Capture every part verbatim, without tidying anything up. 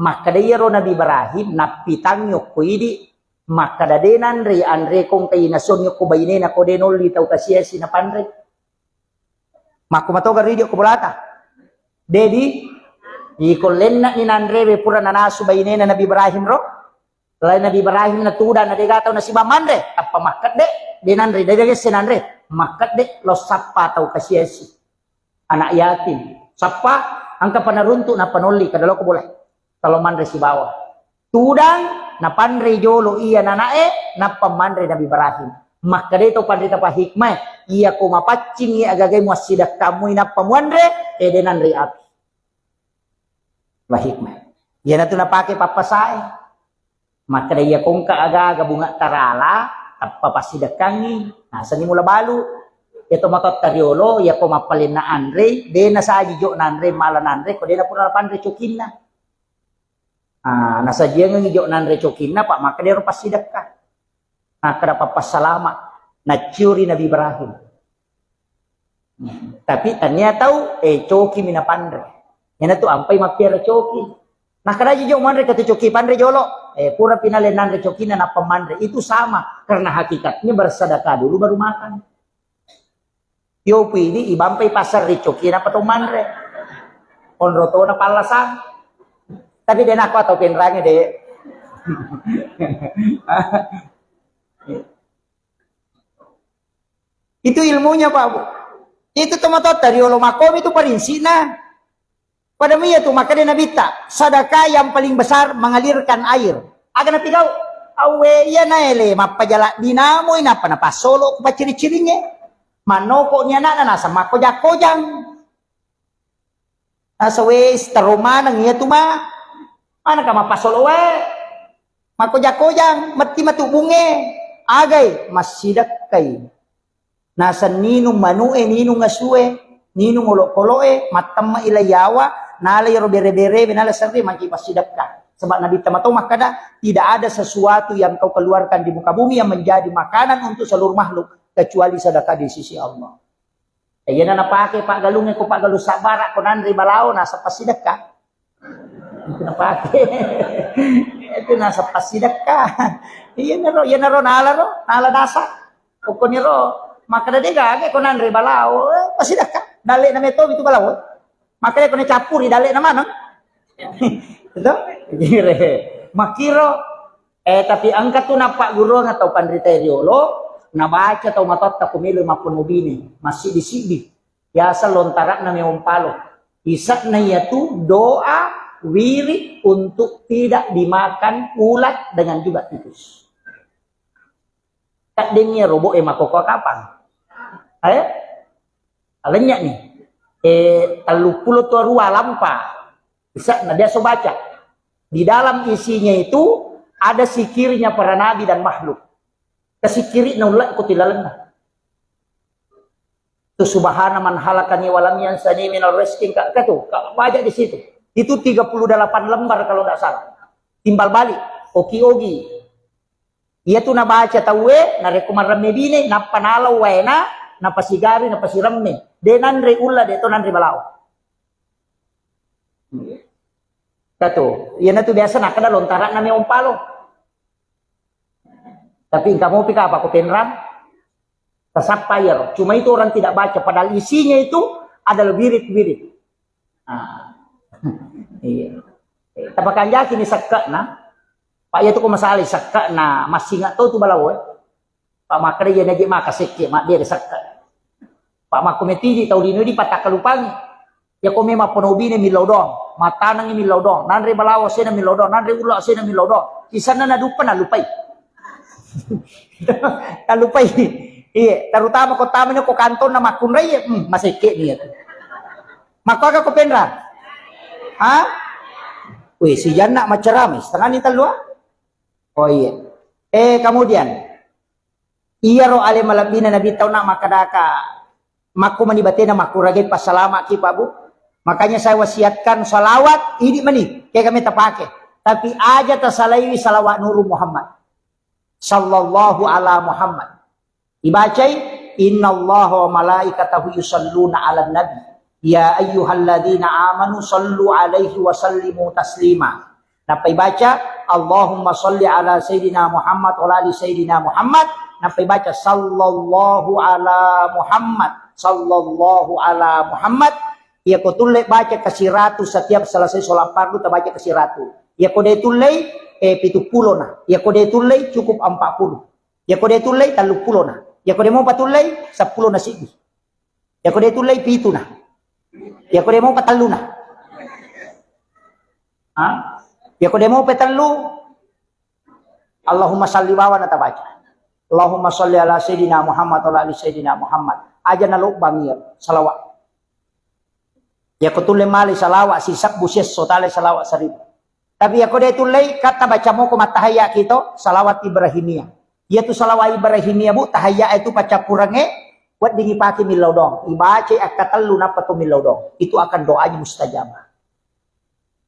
Makkeda iyaro Nabi Ibrahim, nappitangngi okko idi, makkeda de nanre anre kongkai nasonni okko bainena ko de nolli tau kasiasi napanre. Makku matoga ridi okko bolata. Dedi, iko lenna'ni nanrewe pura nanasu bainena Nabi Ibrahim ro. Lai Nabi Ibrahim natudang na dega tau nasiba manre, tappa makkedde, de nanre, de gesse nanre, makkedde lo sappa tau kasiasi. Anak yatim. Sappa, engka panaruntuk nappa nolli, kada loko bola. Talo manre sibawa. Tudang, napanre jolo iya nanae, nappa manre Nabi Ibrahim. Makkeda to panrita pa hikmah, iya ko mapaccing iya agagai muassidakkamui nappa muanre, ede nanre api. Wa hikmah. Iyanatu napake pappasae. Makkeda iya kongka aga-aga bunga tarala, tappa passidekkangngi, nasenni mula balu. Iya to matotta riolo, iya ko mappalenna anre, de nasaji jo nanre, mala nanre, ko de napura napanre cokinna. Ah, nasajiangengngi jo nanre cokinna, pak makkeda ero passidekka. Nakkeda pappassalama, nacciuri Nabi Ibrahim. Tapi tania tau, eh, coki mi napanre. Iyanatu ampai mappiara coki. Nakkeda ji jo manre katu coki panre jolo. Eh, pura pinale nanre cokinna nappa manre. Itu sama. Karena hakikatnya bersedekah dulu baru makan. Yo pidi ibampai pasar ri coki nappa to manre. Onro to na pallasang. Tapi de nakko atau penrange de. Itu ilmunya, Pak, Bu. Itu tomatoatta riolo makkomi itu parinsina. Pada iya tu makkeda Nabitta, sedekah yang paling besar mengalirkan air. Aga napigau? Awe iya naele mappajala dinamoi nappa napassolo ku pacciri-ciringnge. Mannoko ni anakna nasa makkojang-kojang. Nasa wes taro maneng iya tu ma. Mana ka mappasolo wae? Makkojang-kojang, metti matu bunge. Agai massidekkai. Nasa ninung manu'e, ninung asue, ninung olokolo'e, mattemme'i lai yawa, nala iyaro bere-berebe, nala serre, magi passidekka. Sebab Nabi Tama tau makkeda, tidak ada sesuatu yang kau keluarkan di muka bumi yang menjadi makanan untuk seluruh makhluk kecuali sedekah di sisi Allah. Eh, iyana napake paggalungnge ko paggalung sabbara ko nanre balao nasa passidekka. Itu napake. Itu nasa passidekka. Iyanaro, iyanaro nala ro, nala nasa. Pokokniro makkeda de gaga ko nanre balao, eh, passidekka. Dalle na meto itu balao. Makkeda ko ne cappuri dalle na maneng. Itu? Gire. Makkiro, eh, tapi engka tu nappagguruang atau panrita riolo, nabaca tau matotta ko melo mapponobine, massiddi-siddi. Biasa lontara'na meong palo. Isa'na iyatu doa wirid untuk tidak dimakan ulat dengan juga tikus. Taddengngi robo e makoko kapang. Eh? Alenya ni. Eh, telluppulo to rua lampa. Isa'na biasa baca. Di dalam isinya itu ada sikirnya para nabi dan makhluk. Kasikiri na ulla ko tilalenna. Tu subhana man halakani walam yansani minal rizqi, ka, ka tu, ka, baca di situ. Itu tiga puluh delapan lembar kalau nggak salah. Timbal balik, oki-ogi. Iya tu nabaca tauwe, narekko maremme bine, nappa nalau waena, napasigari, napasiremme. De nanre ulla, de to nanre balao. Katu, iya natu biasa nakkeda lontara'na meong palo. Tapi engka mopi kapang ko penrang, tasappa iyaro. Cuma itu orang tidak baca, padahal isinya itu adalah wirid-wirid. Ah. Iya. Tapakanjaki ni sekke'na. Pak, iya tu ko masalah sekke'na, massinga to tu balao, eh. Pak, makkeda iya naji maka sekke, mabbere sekke. Pak, makko metidi tau lino di patakkalupangi. Iya ko memang ponobine millau doang, matanangi millau doang, nanre balawo asena millau doang, nanre ulo asena millau doang. Sisanna naduppa nalupai. Nalupai. Iya, terutama ko tamani ko kantonna makkunrai, hmm, masekke ni iya tu. Makko aga ko penra? Ha? Wih, si Janna macerami, setengah ni tellu, ah? Oh iya. Eh, kemudian, iyaro ale malebbina Nabi tau na makkedaka, makko mani batena makkuragai passalama ki, Pak, Bu. Makanya saya wasiatkan salawat, ini mani, kayak kami terpakai. Tapi aja tersalaiwi salawat Nuru Muhammad. Sallallahu ala Muhammad. Ibacai, "Innallaha wa malaikatahu yusalluna 'alan nabi. Ya ayyuhalladzina amanu sallu 'alaihi wa sallimu taslima." Nappa ibaca, "Allahumma sholli ala Sayyidina Muhammad wa ala ali Sayyidina Muhammad." Nappa ibaca, "Sallallahu ala Muhammad, sallallahu ala Muhammad." Iyako tulle baca kasiratu setiap selesai sholat fardu, tabaca kasiratu. Iyako de tullei, eh, pitu pulo na. Iyako de tullei, cukup empat puluh. Iyako de tullei, tellu pulo na. Iyako de mopa tullei, seppulo na siddi. Iyako de tullei, pitu na. Iyako de mopa, tellu na. Ha? Iyako de mopa tellu, Allahumma salli bawana tabaca. Allahumma salli ala Sayyidina Muhammad wa ala ali Sayyidina Muhammad. Aja nalobbang iya salawat. Iyako tulle male salawat sisebbu siesso, tale salawat seribu. Tapi iyako de tullei, katta baca moko mattahayya kito, salawat Ibrahimiyah. Iyatu salawat Ibrahimiyah, Bu, tahayya itu paccappurengnge, wedding ipake millau doang. Ibacai akkatellu nappa to millau doang. Itu akan doanya mustajabah.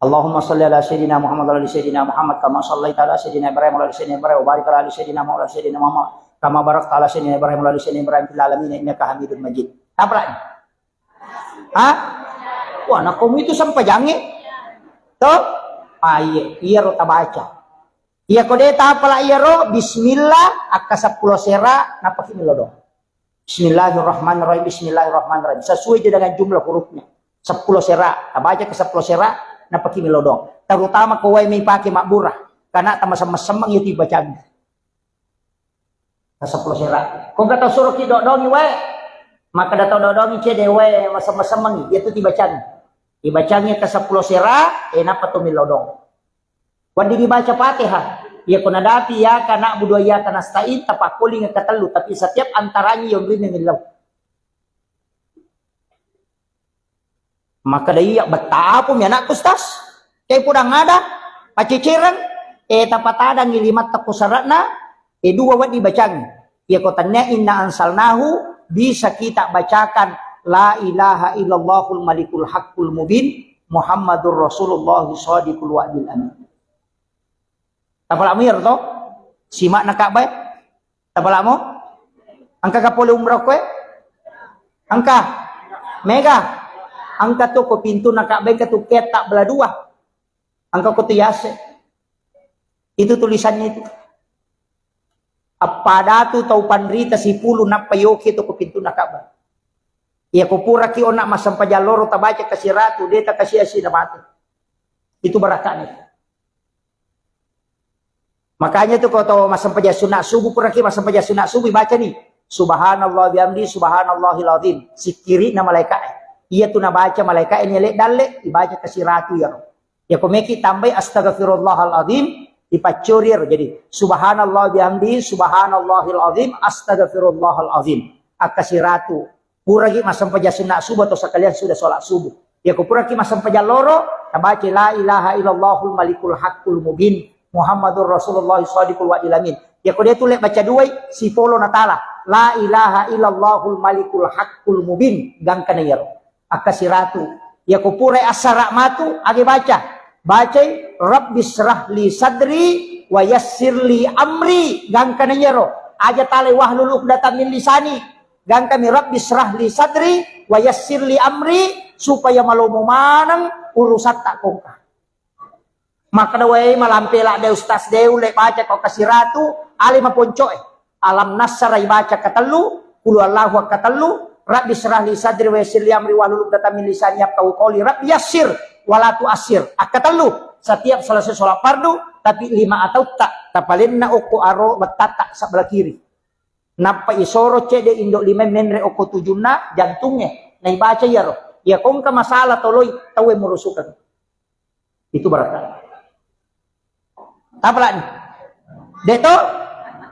Allahumma salli ala Sayyidina Muhammad wa ala ali Sayyidina Muhammad, kama sallaita ala Sayyidina Ibrahim wa ala ali Sayyidina Ibrahim, wa barik ala ali Sayyidina Muhammad wa ala ali Sayyidina Muhammad, kama barakta ala Sayyidina Ibrahim wa ala ali Sayyidina Ibrahim fil alamin innaka Hamidum Majid. Apa lagi? Ha? Wah, nakkomu itu sempajangnge? To? Ah, iya, iyaro tabaca. Iyako de tapala iyaro, bismillah, akka seppulo sera, napaki millau doang. Bismillahirrahmanirrahim, bismillahirrahmanirrahim. Sesuai je dengan jumlah hurufnya. Seppulo sera, tabaca ke seppulo sera, napaki millau doang. Terutama ko wae mai pake mabbura, karena tamasem-masemeng itu ibacang. Ka seppulo sera. Ko engka tau suroki dodongi wae. Maka da tau dodongi cede wae, masem-masemengi. Iyatu tibacangi. Tibacangi ka seppulo sera, eh, nappa to millau doang. Wedding dibaca Fatihah. Iyako nadapi iyyaka na'budu wa iyyaka nasta'in, tapakkoling katellu, tapi setiap antaranya yonrine millau. Makkeda, "Iya, bettapumi anakku, Ustaz. Ke pudang ada, pacecereng, eh, tapatadangi limatta ko sara'na, eh, dua wedding bacangi. Iyako tennia inna anzalnahu, bisa kita bacakan la ilaha illallahul malikul haqqul mubin, Muhammadur Rasulullah shadiqul wa'dil amin." Tapala'mu iyaro to? Sima'na Ka'bah e? Tapala'mu? Engka ka pole umrah koe? Engka? Mega? Engka tu ko pintunna Ka'bah, engka tu ketta bela dua. Engka ko tu yase. Itu tulisannya itu. Appadatu tau panrita sipulu nappa yoki tu ko pintunna Ka'bah. Iya ko puraki onna massempajang loro tabaca kasiratu, de takasi-asi na mate. Itu barakana itu. Makanya tu ko to massempajang sunat subuh, puraki massempajang sunat subuh, baca ni, "Subhanallah bihamdi, subhanallahil azim." Sikkiri na malaika e. Iya tu nabaca malaika e ni lek dalle, ibaca kasiratu iyaro. Ya ko meki tambai astaghfirullahal azim, ipaccori iyaro. Jadi, "Subhanallah bihamdi, subhanallahil azim, astaghfirullahal azim." Akkasiratu. Puragi massempajang sunna subuh atau sekalian sudah sholat subuh. Yako puraki massempajang loro, tabaca la ilaha illallahul malikul haqqul mubin, Muhammadur Rasulullah shadiqul wa'dil amin. Yako de tulle baca duai, sipolo natala. La ilaha illallahul malikul haqqul mubin. Gangkana iyaro. Akkasiratu. Yako purai assara matu, age baca. Bacai, "Rabbi syrah li sadri wa yassir li amri." Gangkana iyaro. Aja talai, "Wahlul uqdatam min lisani." Gangkami, "Rabbi syrah li sadri wa yassir li amri," supaya malomo maneng urusatta kongka. Makkeda, "Wae, malampe ladde Ustaz de, ulle baca ko kasiratu, ale maponcoe. Alam nasara ibaca katellu, qul huwallahu akkatellu, Rabbi syrah li sadri wa yassir li amri wahlul uqdatam min lisani yafqahu qawli, Rabbi yassir wa la tu'assir." Akkatellu, setiap selesai sholat fardu, tapi lima atautta tapalenna okko aro wettatta sebelah kiri. Nappa isoro cedde indo lima menre okko tujunna jantungnge, naibaca iyaro. Iya kongka masalah toloi tauwe murusukeng. Itu barakka. Tapalani. De to?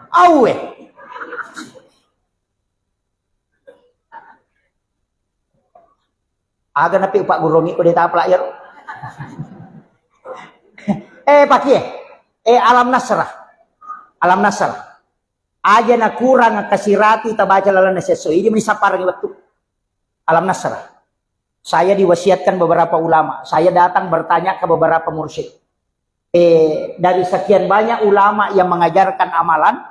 Auwe. Aga napi upaggurongi ko de tapala iyaro. Eh, pakie. Eh, Alam Nasrah. Alam Nasrah. Aja nakurang kasiratu tabaca lalenna siesso. Idi meni sapparengngi wettu. Alam Nasrah. Saya diwasiatkan beberapa ulama. Saya datang bertanya ke beberapa mursyid. Eh, dari sekian banyak ulama yang mengajarkan amalan,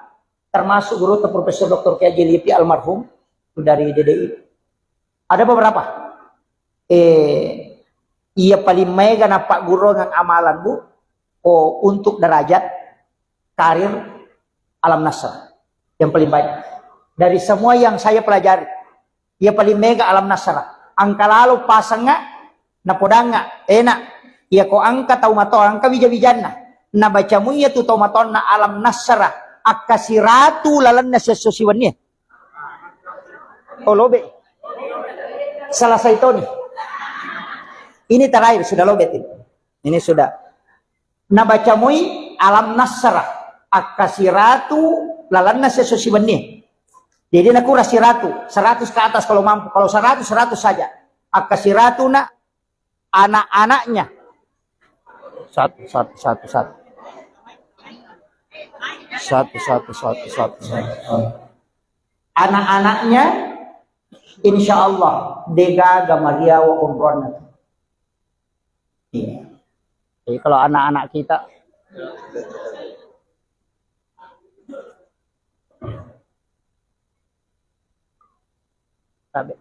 termasuk guru Profesor Doktor Kiai Haji Lutfi almarhum dari D D I. Ada beberapa. Eh, iya paling maega napaggurungeng amalan, Bu. ko untuk derajat karir Alam Nasr yang paling banyak. Dari semua yang saya pelajari, iya paling mega Alam Nasr. Engka lalo pasengnga, napodangnga, enak. Iya ko engka tau mato, engka wija-wijanna. Nabaca muiya tu tau matonna Alam Nasr, akka siratu lalenna siesso siwenni. Oh, lobe. Selesai toni. Ini terakhir, sudah lobe ini. Ini sudah. Nabaca mui Alam Nasr, akka siratu lalenna siesso siwenni. Jadi nakura siratu, seratus ke atas kalau mampu. Kalau seratus, seratus saja. Akka siratu na anak-anaknya. Satu, satu, satu, satu. Satu, satu, satu, satu, satu. Anak-anaknya, insya Allah, degaga mariawa onronna. Iya. Jadi kalau anak-anak kita, tabe.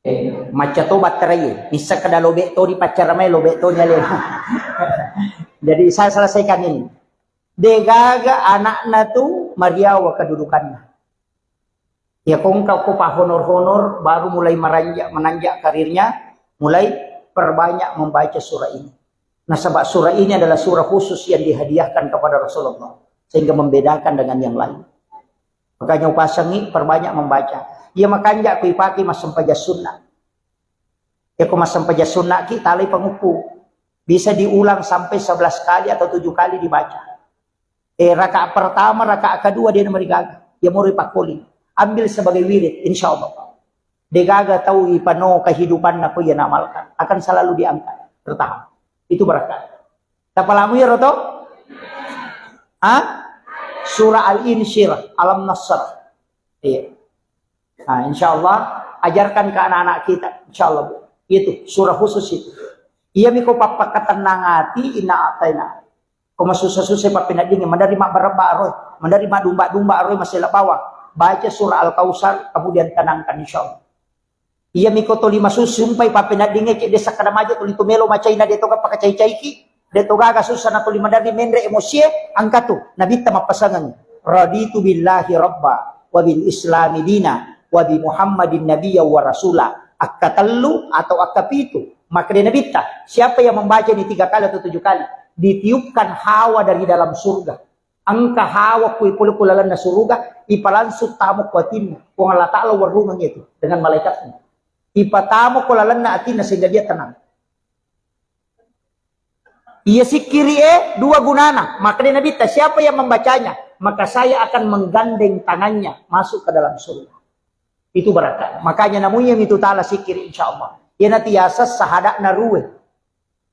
Eh, macca to batterai, nisseng kada lobe to di paccara mai, lobe to ni alena. Jadi saya selesaikan ini. Degaga anakna tu mariawa kedudukanna. Ya, ko engka ko pahonor-honor, baru mulai meranjak, menanjak karirnya, mulai perbanyak membaca surah ini. Nasaba surah ini adalah surah khusus yang dihadiahkan kepada Rasulullah, sehingga membedakan dengan yang lain. Makanya upasangi perbanyak membaca. Iya makanja ku ipake massempajang sunnah. Ya, ko massempajang sunnah ki, talai panguppu. Bisa diulang sampai sebelas kali atau tujuh kali dibaca. Eh, rakaat pertama, rakaat kedua dia nomor gaga. Ya, mau dipakoli. Ambil sebagai wirid, insya Allah. Degaga tau ipano kehidupanna ko iya namalkan. Akan selalu diangkat. Bertahap. Itu berkah. Tapalamu ya, Roto? Hah? Surah Al-Insyirah, Alam Nasr. Iya. Nah, insya Allah, ajarkan ke anak-anak kita, insya Allah, Bu. Itu surah khusus itu. Iya miko pappakatennang ati, inna ataina. Ko masussa-sussa pappeneddingnge, maderri mabbarebba aroi, maderri madumba-dumba aroi, masela bawang. Baca surah Al-Kautsar, kemudian tenangkan, insya Allah. Iya miko toli masusumpai pappeneddingnge, cedde sakkada maja toli tu melo macaina, de toga pakacai-caiki, de togaga sussa na toli maderri menre emosie, angkatu, nabitta mappasangeng, "Raditu billahi rabba, wa bil islami dina, wa bi Muhammadin nabiyya wa rasula." Akka tellu atau akka pitu, makkeda nabitta, siapa yang membaca ini tiga kali atau tujuh kali, ditiupkan hawa dari dalam surga. Engka hawa kui pole ku lalenna suruga, ipalangsung tamo ku atinna. Puang Allah Ta'ala warrungeng itu dengan malaikatnya. Ipatamo ku lalenna atinna sehingga dia tenang. Iya sikkiri e dua gunana. Maka dia Nabi ta, siapa yang membacanya, maka saya akan menggandeng tangannya masuk ke dalam surga. Itu berkah. Makanya namunya itu ta'ala sikkiri, insya Allah. Iya nanti yasa sahada'na ruwe.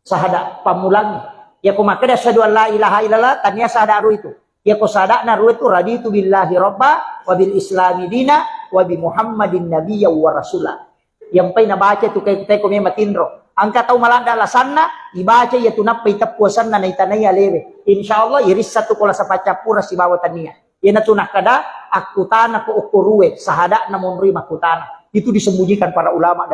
Sahada pammulangngi. Yako makkeda asyhadu an la ilaha illallah, tania sahada ru itu. Yako sahada'na ru itu, "Raditu billahi robba, wa bil islami dina, wa bi Muhammadin nabiyya wa rasula." Yang pai nabaca tu kai, kai ko memang tinro. Angka tau maladda alasanna, ibaca iya tu nappa iteppu asanna naitanai alewe. Insya Allah, irissa tu kola sapaccappura sibawa tania. Iyanatu nakkeda, akkutana ko okko ruwe, sahada'na monroi makkutana. Itu disembunyikan para ulama dan